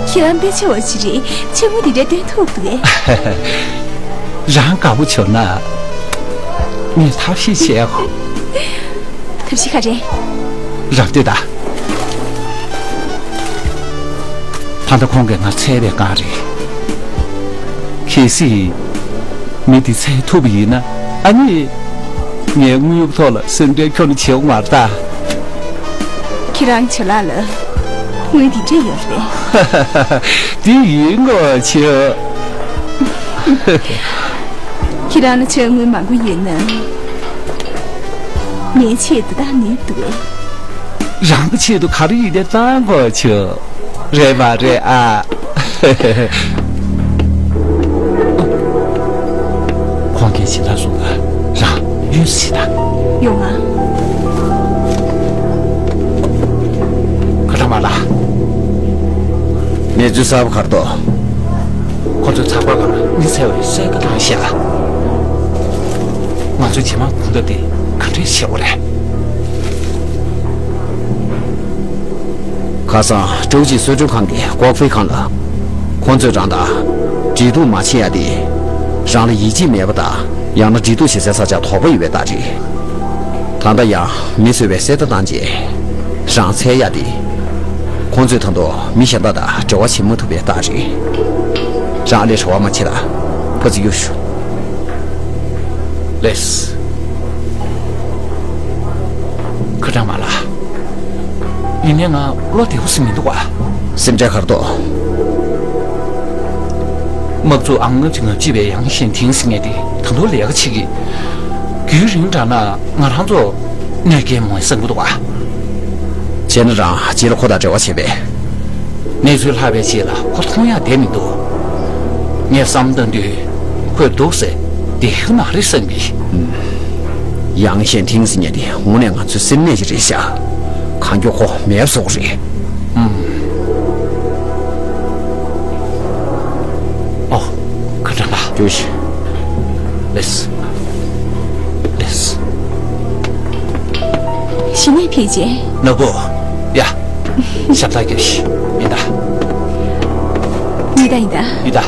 ཁྱེད་རང་དཔེ་ཆེ་བ་ཞིག་རེད། ཆེ་མོ་འདི་འདྲ་སྟོན་ཐུབ་འདུག་གས། རང་དགའ་པོ་བྱུང་ན། ངས་ཐབས་ཤེས་བྱེད་ཨ་ཁོ། ཐབས་ཤེས་ག་རེ། རང་ལྟོས་དང་། ད་ལྟ་ཁོང་གིས་ང་འཚོལ་བའི་སྒང་རེད། གལ་སྲིད། མི་འདི་འཚོལ་ཐུབ་པ་ཡིན་ན་ཨ་ནི། ངས་དངུལ་ཐོག་ལ་སེམས་ཁྲལ་ཁྱོན་ནས་བྱེད་དགོས་མ་རེད་ད། ཁྱེད་རང་ཁྱོད་ལག་ལ་དངུལ་འདི་འདྲས་ཡོད་རེད། འདི་ཡིན་དགོས་ཆེ། ཁྱེད་རང་ལ་ཁྱོད་དངུལ་མང་པོ་ཡོད་ན། ངའི་ཆེད་དུ་ད་ནུས་འདུག་གས། རང་གི་ཆེད་དུ་ག་རེ་ཡིན་ནའི་བཏང་དགོས་ཆེ། རེད་མ་རེད་ཨ། ཁོང་གིས་ཇི་ལྟར་གསུངས་ན་རང་གཡོལ་ཟིན་ད། ཡོང་ང་། ཁ་ཏ་མ་ལ། གནས་ཚུལ་གསར་པ་ག་རེ་འདུག་ཁོ་ཚོས་ཚགས་པར་སྒང་ལ་མི་འཚོལ་བའི་གསལ་ཁ་བཏང་ཤག་ང་ཚོས་རྗེས་མ་གོམ་སྟབས་དེ་ག་འདྲས་བྱེད་དགོས་རེད། ཁ་སང་ཀྲོའུ་ཅི་གསོལ་མགྲོན་ཁང་གི་ཀོག་ཧྥེ་ཁང་ལ། ཁོང་ཚོས་རང་དང་འབྲེལ་གཏུག་མ་བྱེད་ཡ་དེ། རང་ལ་ཡིད་ཆེས་མེད་པ་དང་ཡང་ན་འབྲེལ་གཏུག་བྱེད་སའི་ས་ཆར་དོགས་པ་ཡོད་པའི་རྟགས་རེད། ད་ལྟ་ཡང་མི་བཟོས་པའི་གསལ་བརྡ་བཏང་རྗེས། རང་འཚོལ་ཡ་དེ། ཁོང་ཚོས་ད་དུང་མི་གཞན་དག་དང་འབྲེལ་བ་བྱེད་མ་ཐུབ་པའི་རྟགས་རེད། རང་ལས་བྲོ་བ་མ་བྱེད་ལ། ཕ་ཚིག་གཡུག་ཞུ། ལེས། ཁ་ཏ་མ་ལ། ཡིན་ནའི་ང་བློ་བདེ་པོ་ཟིག་མི་འདུག་བ། སེམས་ཁྲལ་ག་རེ་འདུག་དམག་འཛུགས་ཨང་ལྔ་བཅུ་ང་གཅིག་པའི་ཡང་ཞན་ཐིང་ཟེར་མཁན་དེ་ད་དུང་ལས་ཀ་བྱེད་ཀྱི། རྒྱུན་རིང་དྲགས་ན་ང་རང་ཚོ་གནོད་སྐྱེལ་མང་བསམ་གྱི་འདུག་བ། བྱས་ན་རང་རྗེས་ལ་ཁོ་དང་འབྲེལ་བ་བྱས་པས། གནས་ཚུལ་ལྷག་པའི་རྗེས་ལ་ཁོ་མཐོང་ཡག་བསྡད་མི་འདུག་ངས་བསམ་བཏང་དུས་ཁོས་འདུག་སེ་བསྡད་ཡོད་མ་རེད་བསམ་གི། ཡང་ཞན་ཐིང་ཟེར་མཁན་དེ་དངོས་གནས་ང་ཚོའི་སེམས་ནད་ཅིག་རེད་ཤག་གང་མགྱོགས་ཁོ་མེད་པ་བཟོ་དགོས་རེད། ཨུམ། ཨོ། ཁ་ཏ་མ། ཡོ་ཤི། ལེས། ལེས། གཞི་ནས་ཕེབས་རྗེས། ནོར་བུ། ཡ། ཞབས་ཏག་རྒྱབ་ཤིག་ཡིན་ད། ཡིན་ད་ཡིན་ད། ཡིན་ད།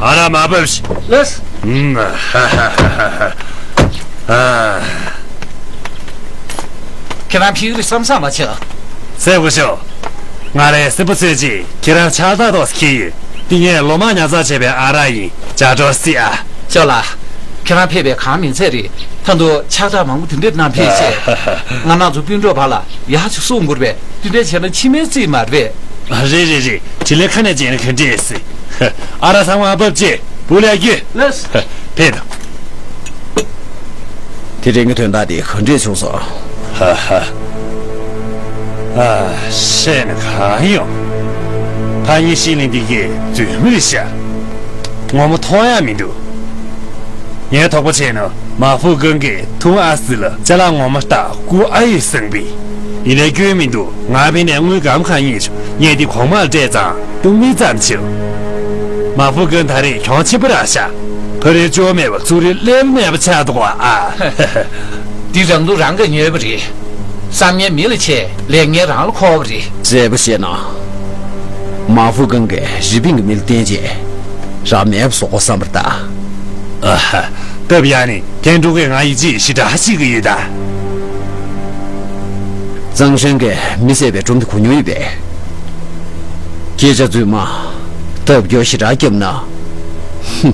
ཨ་ར་མ་བབས་ཤིག་ལེས། ཨུམ། ཧ་ཧ་ཧ་ཧ། ཨ། ཁྱེད་རང་ཕྱིར་བསམ་བསམ་མ་བྱེད། སེ་བུ་ཤོ། ང་རའི་སྲིན་པོ་ཚོས་ཀྱིས་ཁྱེད་རང་ཕྱག་རྟགས་ཐོག་ཁྱེར་ཡོད། འདི་ངས་ལོ་མང་ཉར་ཚགས་བྱས་པའི་ཨ་རག་ཡིན། ཇ་གྲོ་སི་ཨ། ཅོ་ལགས། ཁྱེད་རང་ཕེབས་པའི་གང་མིན་ཚད་རེད། ད་དུང་ཕྱག་རྟགས་མང་པོ་དེ་འདྲས་གནང་ཕེབས་བྱས། ང་རང་ཚོ་སྤུན་གྲོགས་བར་ལ་ཡག་ཅིག་གསུང་དགོས་པས་དེ་འདྲས་བྱས་ན་ཕྱི་མའི་རྩིས་མ་རེད། རེད་རེད་རེད། དྲིན་ལན་ཁ་ནས་འཇལ་ན་ག་འདྲས་སྲིད། ཨ་རག་ཚང་མ་ཕབ་ཅེས་བུ་ལ་རྒྱུ། ལགས། ཕེབས་དང་། དེ་རིང་གི་དོན་དག་འདི་ག་འདྲས་བྱུང་སོང་། ཧ་ཧ། ཨ། བཤད་ན་གང་ཡོང་། ཕ་ཡི་ཤི་ལིང་འདི་གའི་རྫུན་མ་རེད་ཤག་ངོ་མ་མཐོང་ཡག་མི་འདུག་ངས་དོགས་པ་བྱས་ན་མ་ཧྥུ་ཀུན་གྱིས་ཐུང་ཨ་སི་ལ་ཅ་ལག་ངོ་མ་རྟགས་བསྐུར་ཨ་ཡོད་བསམ་པས། ཡིན་ནའི་སྐྱོན་མི་འདུག་ང་ཕེབས་ནས་དངུལ་སྒམ་ཁ་གཉིས་བྱུང་། ངས་འདི་གོང་མར་སྤྲད་ཙང་སྟོང་མི་ཙམ་བྱུང་། མ་ཧྥུ་ཀུན་ད་རེས་གྱོང་ཆེན་པོ་རག་ཤག་ཕ་རོལ་ཅོ་མེད་པ་ཚུར་རེ་སླེབས་མེད་པ་ཆགས་འདུག་ཨ། འདི་རང་ལུགས་རང་གིས་ཉོས་པ་རེད། བསམ་ངན་མི་ལ་བྱས་ལས་ངན་རང་ལ་འཁོར་བ་རེད། མཛེས་པོ་བཤད་ན། མ་ཧྥུ་ཀུན་གྱིས་རི་པིན་གྱི་མི་ལ་བརྟེན་རྗེས། རང་མེད་པ་བཟོ་དགོས་བསམ་པ་རེད་ད། ཨ་ཧ། སྟབས་ཡག་ནི་ཐན་ཀྲུང་གིས་ང་ཡིད་ཆེས་ཞེ་དྲག་བྱེད་ཀྱི་ཡོད་ད། ཙང་ཧྲན་གྱིས་མི་བསད་པའི་སྒྲོམ་དེ་གོ་མྱོང་ཡོད་པས། སྐད་ཆ་རྫུན་མ། ཐབས་སྐྱོ་ཞེ་དྲག་བརྒྱབ་ན། ཧུམ།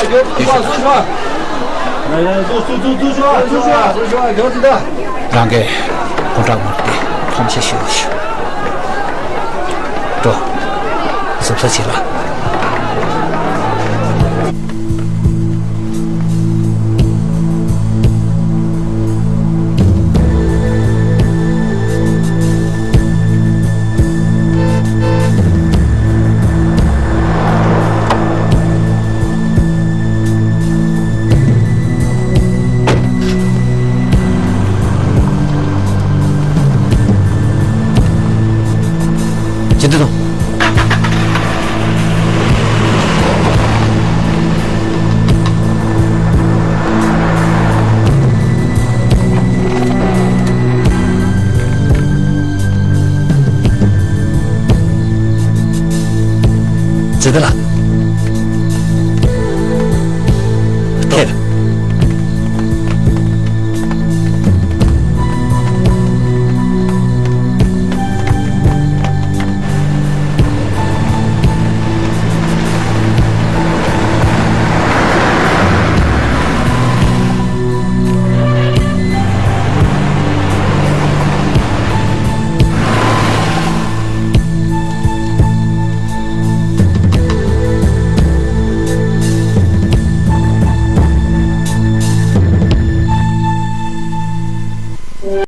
རང་གི་སྐུ་དྲག་མོ་དེ་ཕམ་ཆེ་ཞུ་ཞུ། འགྲོ། གཟབ་གཟབ་བྱེད་ལ། ཇི་འདི་དང་། ཇི་འདི་ལགས།